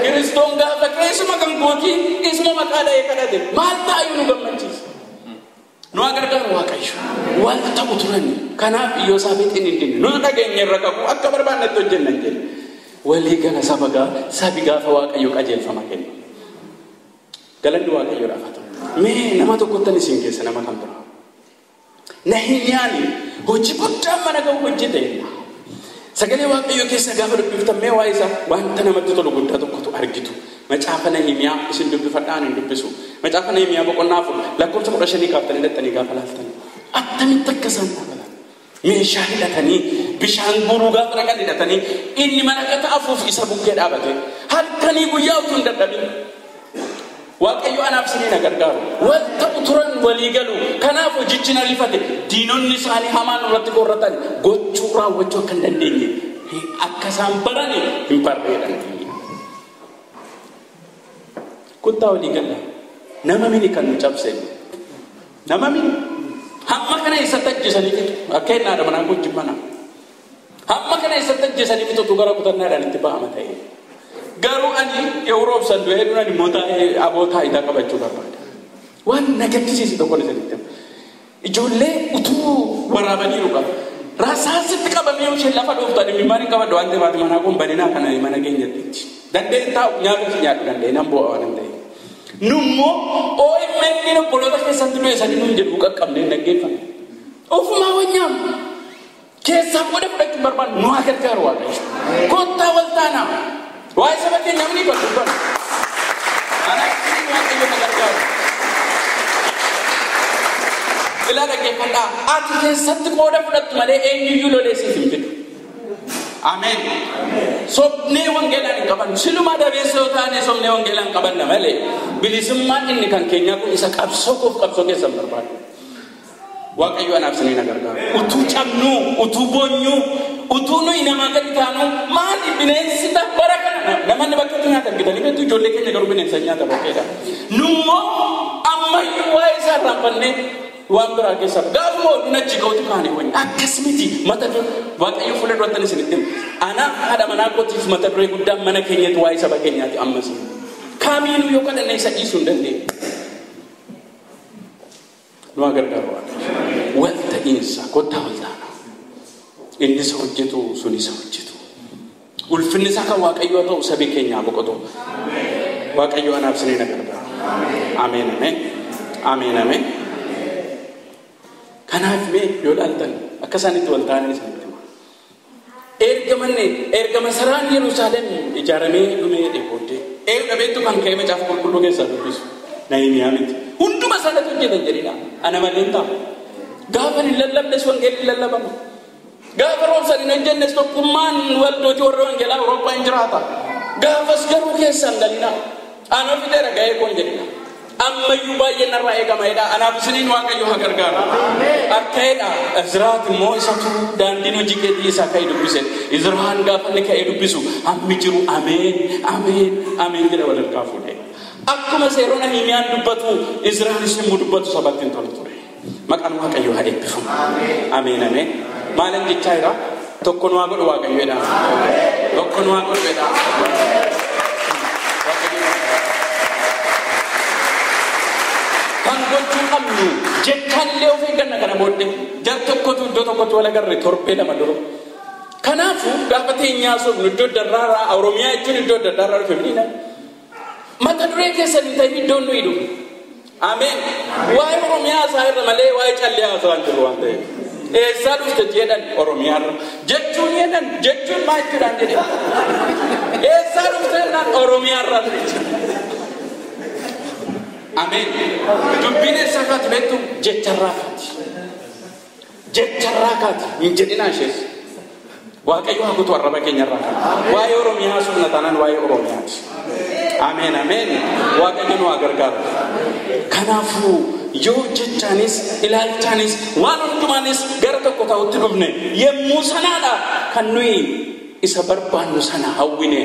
Kiristoon gaafa keessuma kan kooti isuma maqaa dha'ee kadhate maal ta'ayyuu nu gammachiisa. Nu gargaaru Waaqayyo. Wal ta'u turan. Kanaaf Iyyoosaafeexiin hin dinne. Nu dhageenya irra qabu akka barbaannetti hojjenna hin jenne. Walii gala saba sabi gaafa Waaqayyo qajeelfama kenna. Galanni Waaqayyoodhaaf haa ta'u. Mee nama tokkottan isin keessa nama kan biraa. Nahimiyaan hojii guddaa mana ga'u hojjete. Sagalee Waaqayyoo keessa gaafa dubbiftan mee waa'ee isaa wanta namatti tolu guddaa tokkotu argitu. Macaafa Nahimiyaa isin dubbifadhaan hin dubbisu. Macaafa Nahimiyaa boqonnaa 4 lakkoofsa 15 kaaftanii dhattanii gaafa laaltan. Attamitti akka isaan dhaabatan. Meeshaa hidhatanii bishaan guuruu gaafa dhaqan hidhatanii inni malakata afuuf isa bukkee dhaabate. Halkanii guyyaa utuu hin dadhabin. Waaqayyo anaaf isinii na gargaaru. Wal ta'u turan walii galu. Kanaaf hojichi na rifate. Diinonni isaanii hamaan irratti qorratan gochuu raawwachuu akka hin dandeenye akka isaan barani hin barreedhan. Kottaa walii galla. Nama mini kan nu cabse. Nama mini. Hamma kana eessatti ajjeesanii fixu. Akka inni haadha manaa wajjin mana. Hamma kana eessatti ajjeesanii fixutu gara kutannaadhaan itti ba'ama ta'e. Garuu ani yeroo obsan du'ee duran immoo taa'ee aboo taayitaa qabachuu barbaada. Waan na gaddisiise tokko isinitti hima. Ijoollee utuu waraabaniiru qaba. Rasaasitti qabamee isheen lafa dhooftu ani imimmaan hin qabadhu waan ta'eef haati manaa kun baninaa kana mana keenyatti. Dandeen taa'u nyaata si nyaadhu dandeen nan bu'a waan ta'eef. Nummoo OMN obboloota keessatti du'e sadi nuun jedhu qaqqabnee dhaggeeffanne. Ofumaa wanyaamu. Keessaa qooda fudhachuu barbaannu nu haa gargaaru Waaqayyo. Kottaa wal taanaa. Waa'ee saba keenyaa ni dubbatu. Anaaf Waaqayyo na gargaaru. Ilaa dhaggeeffadhaa. Ati keessatti qooda fudhattu malee eenyuyyuu lolee siif hin fidu. Ameen. Sobnee wangeelaan hin qabannu. Silumaa dabeessa yoo taane sobnee wangeelaan qabanna malee bilisummaan inni kan keenyaa kun isa qabsoo koof qabsoo keessan barbaadu. Waaqayyo anaaf isinii na gargaaru. Utuu cabnuu, utuu boonyuu, utuu nuyi namaa gadi taanu maali bineensi bara kana namoonni bakka nyaata argitanii beektu ijoollee keenya garuu bineensa nyaata bakkeedha. Nummoo ammayyuu waa'ee isaa irraanfannee waan biraa keessaa gaafuma oduun achi ga'utu kaane wayii akkas miti mata duree Waaqayyo fuula duratti isinitti hima. Anaaf haadha manaa kootiif mata duree guddaan mana keenyatti waa'ee saba keenyaati ammas. Kamiinuu yoo kadhanne isa dhiisuu hin dandeenye. Nu gargaaru Waaqayyo. Wal ta'iinsa kottaa wal taana. Inni isa hojjetu sun isa hojjetu. Ulfinni isaa kan Waaqayyoo ta'u sabi keenyaa boqotu. Waaqayyo anaaf isinii na gargaaru. Ameen ameen. Ameen ameen. Kanaaf mee yoo ilaaltan akka isaanitti wal ta'anii isinitti hima. Erga masaraan Yerusaalem ijaaramee dhumee booddee erga beektu kan ka'e macaafa qulqulluu keessaa dubbisu Nahimiyaa miti. Hunduma isaaniitu hojjetan jedhidha. Ana malee hin ta'u. Gaafa hin lallabnes wangeelli hin lallabama. Gaafa roobsan hin hojjennes tokkummaan waldootii warra wangeelaa Awurooppaa hin jiraata. Gaafas garuu keessaan galina. Ana fixeera ga'ee koon jedhidha. Ammayyuu baay'een narraa eegama jedha. Anaaf isiniin Waaqayyo haa gargaaru. Akka jedha Izraat immoo isatu daandiin hojii keetii isaa ka'ee dubbise. Izraan gaafa inni ka'ee dubbisu hammi jiru ameen ameen ameen jedha wal harkaa fuudhee. Akkuma seeroo Nahimiyaan dubbatu Izraanis immoo dubbatu sabatti hin tolu ture. Maqaan Waaqayyoo haa eebbifamu. Ameen ameen. Maalan jechaa jira? Tokko nu haa godhu Waaqayyo jedha. Tokko nu haa godhu jedha. Kan gochuu qabnu jechaallee of eegganna kana booddee jar tokkotu iddoo tokkotti wal agarre torbee lama dura. Kanaafuu gaafa teenyaa soofnu iddoo darraaraa Oromiyaa jechuun iddoo darraaraa dhufe miniidha. Mata duree keessan hin ta'in iddoon nuyi dhufu. Ameen. Waa'ee Oromiyaa isaa irra malee waa'ee callee haasaa hin jiru waan ta'eef. Eessaa dhufte jedhan Oromiyaarra. Jechuun jedhan jechuun maal jechuudhaan jedhe. Eessaa dhufte jennaan Oromiyaarra. Ameen. Dubbiin eessaa kaati beektu jecharraa kaati. Jecharraa kaati hin jedhinaa ishees. Waaqayyo haa kutu arraba keenyarraa kaati. Waa'ee Oromiyaa sunna taanaan waa'ee Oromiyaati. Ameen ameen. Waaqayyo nu haa gargaaru. Kanaafuu yoo jechaanis ilaalchaanis waan hundumaanis gara tokko ta'utti dhufne yemmuu sanaadha kan nuyi isa barbaannu sana hawwine.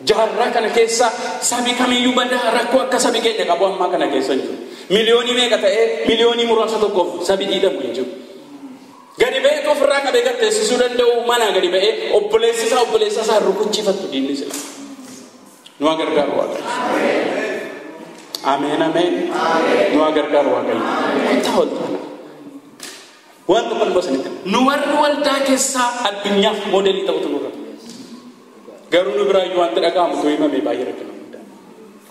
Jaarraa kana keessa sabi kamiyyuu badaa rakkoo akka sabi keenya qabu ammaa kana keessa hin jiru. Miliyoonii meeqa ta'ee miliyoonii muraasa tokkoof sabi dhiidamu hin jiru. Gadi ba'ee ofirraa qabee gatteessisuu danda'u manaa gadi ba'ee obboleessa isaa rukuchiifattu diinni sila. Nu haa gargaaru Waaqayyo. Ameen ameen. Nu haa gargaaru Waaqayyo. Kottaa ol taana. Waan tokko nu bosanitti. Nu warri waldaa keessaa addunyaaf moodelii ta'utu nurra. Garuu nu biraayyuu wanti dhaga'amu tu himame baay'ee rakkina guddaa.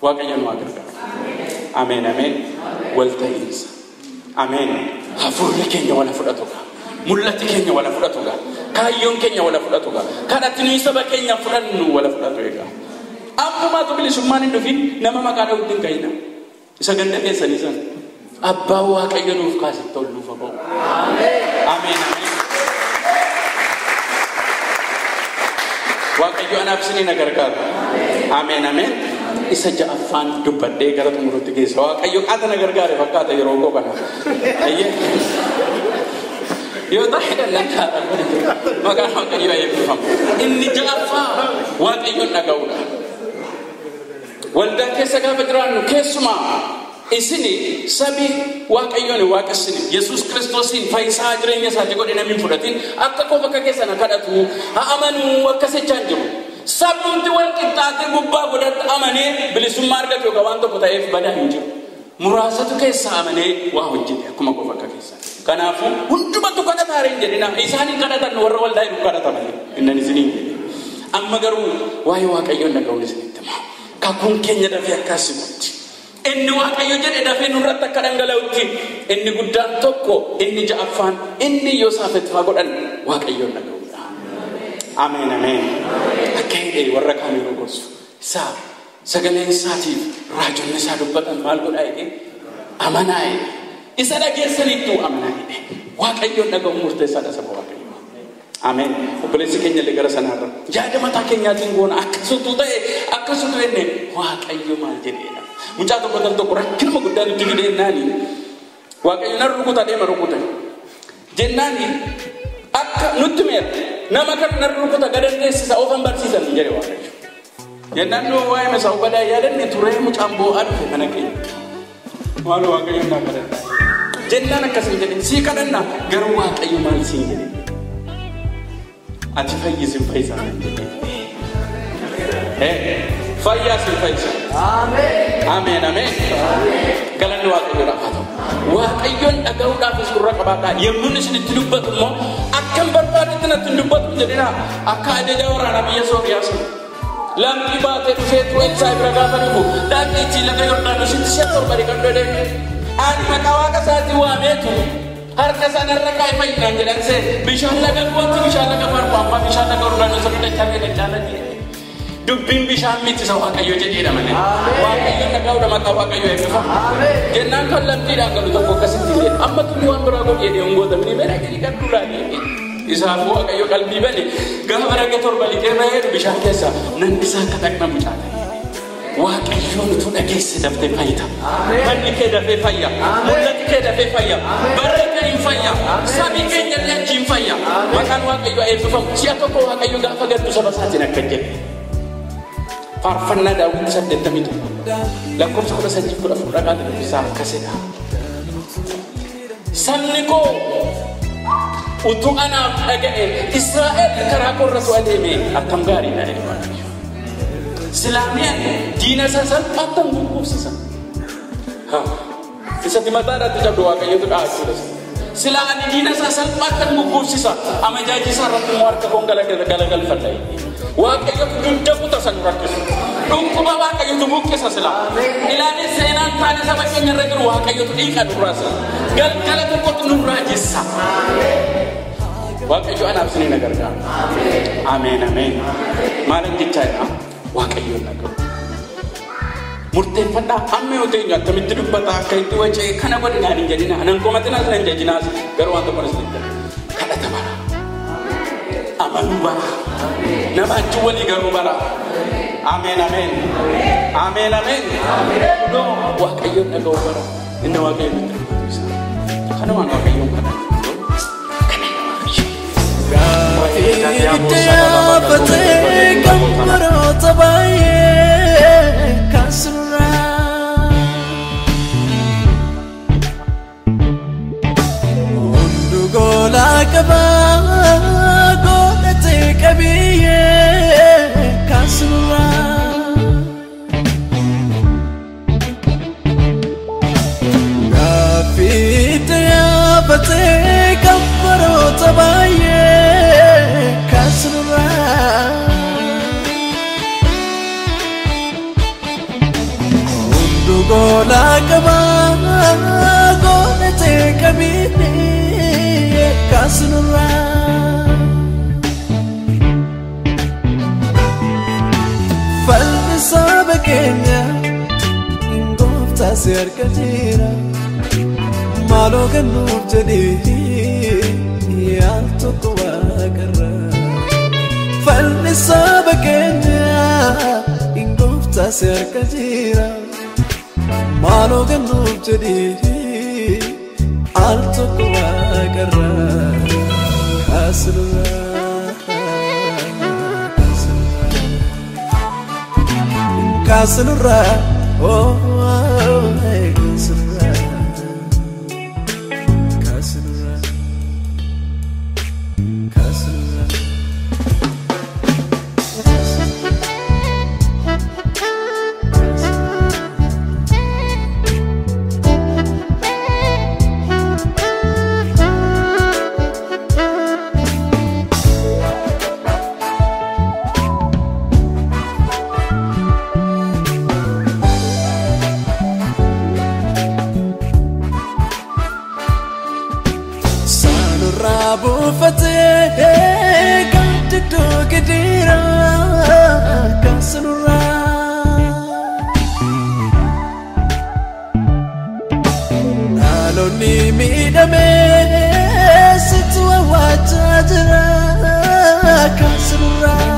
Waaqayyo nu haa gargaaru. Ameen ameen. Walta'iinsa. Ameen. Hafuurri keenya wala fudhatu gaa. Mul'ati keenya wala fudhatu gaa. Kaayyoon keenya wala fudhatu gaa. Kadhatti nuyi saba keenya fudhannu wala fudhatu egaa. Ammumaatu bilisummaan hin dhufin nama maqaa dha'utti hin ka'ina. Isa ganda keessanii sana. Abbaa Waaqayyo nuuf kaase tolluuf haa ba'u. Ameen ameen. Waaqayyo anaaf isinii na gargaaru. Ameen ameen. Isa ja'affaan dubbadhee gara xumurutti geessa. Waaqayyo qaata na gargaare fakkaata yeroo koo kana. Ayyee. Yoo ta'e dhallaan kaadha. Maqaan Waaqayyoo eebbifamu. Inni ja'affaa Waaqayyoon dhaga'uudha. Waldaa keessa gaafa jiraannu keessumaa isini sabi Waaqayyoon waaqessine Yesuus Kiristoosiin fayyisaa jireenya isaati godhe namni hin fudhatin akka koo bakka keessa na kadhatu haa amanuu akka sechaan jiru. Sabumti wal qixxaatee gubbaa godhatti amanee bilisummaa argatu yookaan waan tokko ta'eef badaa hin jiru. Muraasatu keessa amanee waa hojjete akkuma koo bakka keessa. Kanaafuu hundumatu kadhataa hin jedhina isaan hin kadhatan warra waldaa hin kadhataman innan isiniin jedhe. Amma garuu waa'ee Waaqayyoon dhaga'uun isinitti hima. Kakuun keenya dafee akka asimutti. Inni Waaqayyo jedhe dafee nurratti akka dhangala'utti. Inni guddaan tokko, inni ja'affaan, inni Yosaafet fa'aa godhan Waaqayyoon dhaga'uudha. Ameen ameen. Akka hidhee warra kaan yeroo gorsu. Isaa sagaleen isaatiif raajonni isaa dubbatan maal godhaa jedhee amanaa jedhe. Isa dhageessanittuu amanaa jedhe. Waaqayyoon dhaga'uun murteessaadha saba Waaqayyoo. Ameen. Obboleessi keenya illee gara sanaarra. Yaada mataa keenyaatiin goona akkasutu ta'e akkasutu jenne Waaqayyo maal jedheedha. Mucaa tokko tal tokko rakkinuma guddaa nutti fide jennaani. Waaqayyo nan rukuta deema rukuta. Jennaani akka nutti meera nama kan nan rukuta gadandeessisa ofan barsiisan jedhe Waaqayyo. Jennaan nu waa'ee masaa ubadaa yaadanne turee mucaan boo'aa dhufe mana keenya. Maal Waaqayyo naa kadhadha. Jennaan akkas hin jedhin sii kadhanna garuu Waaqayyo maal siin jedhe. Ati fayyisin fayyisaa kan jedhe. Fayyaa sin fayyisa. Ameen ameen. Galanni Waaqayyoodhaaf haa ta'u. Waaqayyoon dhaga'uudhaafis gurra qabaadhaa. Yemmuu isin itti dubbatu immoo akkam barbaadetti natti hin dubbatu jedhina. Akka ajaja waraanaa biyya Sooriyaa sana. Lamxii baatee dhufee ture Elsaa'i bira gaafa dhufu dhaqiitii laga Yordaanositti si'a torba dhiqadhu jedhee. Ani maqaa Waaqa isaatii waameetu harka sanarra kaa'e fayyinaan jedhan see bishaan laga gootti bishaan laga farqu amma bishaan laga Yordaanos irra dachaa ta'e dachaa jedhe. Dubbiin bishaan miti isa Waaqayyo jedheedha malee. Waaqayyo dhaga'uudha maqaa Waaqayyo eebbifamu. Jennaan kan lamxiidhaan galu tokko akkasitti jedhe. Amma tuni waan biraa godhi jedhee hin gootamni mee dhaqee dhiqadhu laali. Isaaf Waaqayyo qalbii bane gaafa raga torba liqee bahee bishaan keessa nan isaa akka dhaqna mucaa ta'e. Waaqayyoon utuu dhageesse daftee fayyita. Manni kee dafee fayya. Mul'ati kee dafee fayya. Barri kee hin fayya. Sabi keenya illee achi hin fayya. Maqaan Waaqayyoo eebbifamu. Si'a tokko Waaqayyo gaafa gaddu saba isaatiin akka jedhe. Faarfannaa Daawit 81 lakkoofsa 13 14 dhagaa dubbisaa akkasidha. Sabni koo utuu anaaf dhaga'e Israa'el karaa koo irra adeeme akkam gaariidha jedhe Waaqayyo. Silaamiyaan diina isaa salphaatti gurgursiisa. Isatti mataadhaatti cabdu Waaqayyotu dhahachuudha. Silaa ani diina isaa salphaatti gurgursiisa. Amajaajii isaa irratti immoo harka koon galagalfadha. Waaqayyotu dugda kuta san rakkisu. Dhukkuba Waaqayyotu buqqisa sila. Ilaalee seenaan taane saba keenya irra jiru Waaqayyotu dhiiqa nurraa sila. Galgala tokkotti nurraa jissa. Waaqayyo anaaf isinii na gargaara. Ameen ameen. Maalan jechaa jira? Waaqayyoon dhaga'u. Murteeffadhaa amma yoo teenyu akkamitti dubbata akka itti wacee kana godhinaan hin jedhina. Anan komatinaas nan jajinaas garuu waan tokko isinitti kadhata bara. Amanuu bara. Nama achi walii garuu bara. Ameen ameen. Ameen ameen. No Waaqayyoon dhaga'uu bara. Inni Waaqayyoon nutti dubbatu isa. Kanumaan Waaqayyoon kana. Itti yaafatee kan baroota baay'ee kaasirraa. Hundu goolaa qabaa godhatee qabiyyee kaasirraa. Gaaffii itti yaafatee kan baroota baay'ee kaasirraa. Hundu goolaa qabaa godhatee qabiyyee kaasirraa. Falmi saba keenya gooftaa si harka jira. Maaloo kennuuf jedhee yaal tokko waaqarra. Falmi saba keenya gooftaa si harka jira. Maaloo kennuuf jedhee al tokko waaqarra. Kaasirraa kaasirraa oh kaasirraa. Kaasirraa kaasirraa. Saanurraa buufatee kan diddoo gidiraa kaasirraa. Dhaloonni miidhamee situ awwaachaa jira kaasirraa.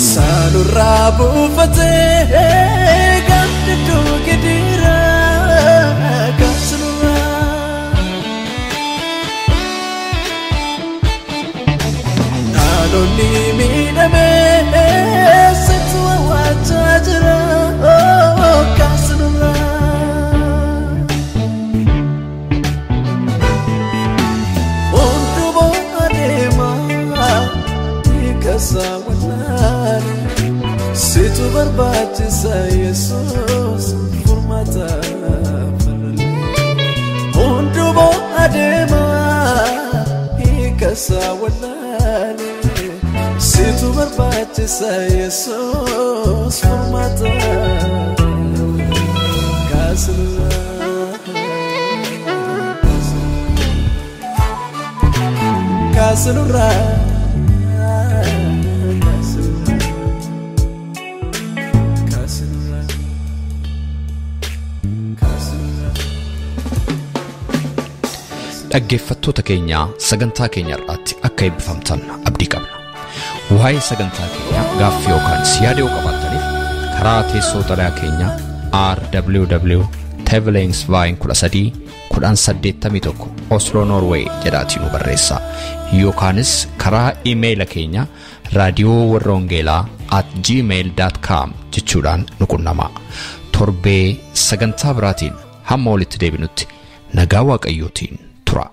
Saanurraa buufatee kan diddoo gidiraa kaasirraa. Dhaloonni miidhamee situ awwaachaa jira kaasirraa. Hundumaa adeemaa hiikasaa wallaale situ barbaachisa Yesuus furmaata farale. Hundumaa adeemaa hiikasaa wallaale situ barbaachisa Yesuus furmaata kaasirraa. Kaasirraa kaasirraa kaasirraa. Dhaggeeffattoota keenya sagantaa keenya irratti akka eebbifamtan abdii qabna. Waa'ee sagantaa keenyaa gaaffii yookaan yaada yoo qabaattaniif karaa teessoo xalayaa keenyaa RWW Tevelingsveien 13 1081 Oslo Norway jedhaatii nu barreessaa. Yookaanis karaa iimeeyila keenya raadiyoo warra wangeelaa @gmail.com jechuudhaan nu qunnamaa. Torbee sagantaa biraatiin hamma walitti deebinutti nagaa Waaqayyootiin tura.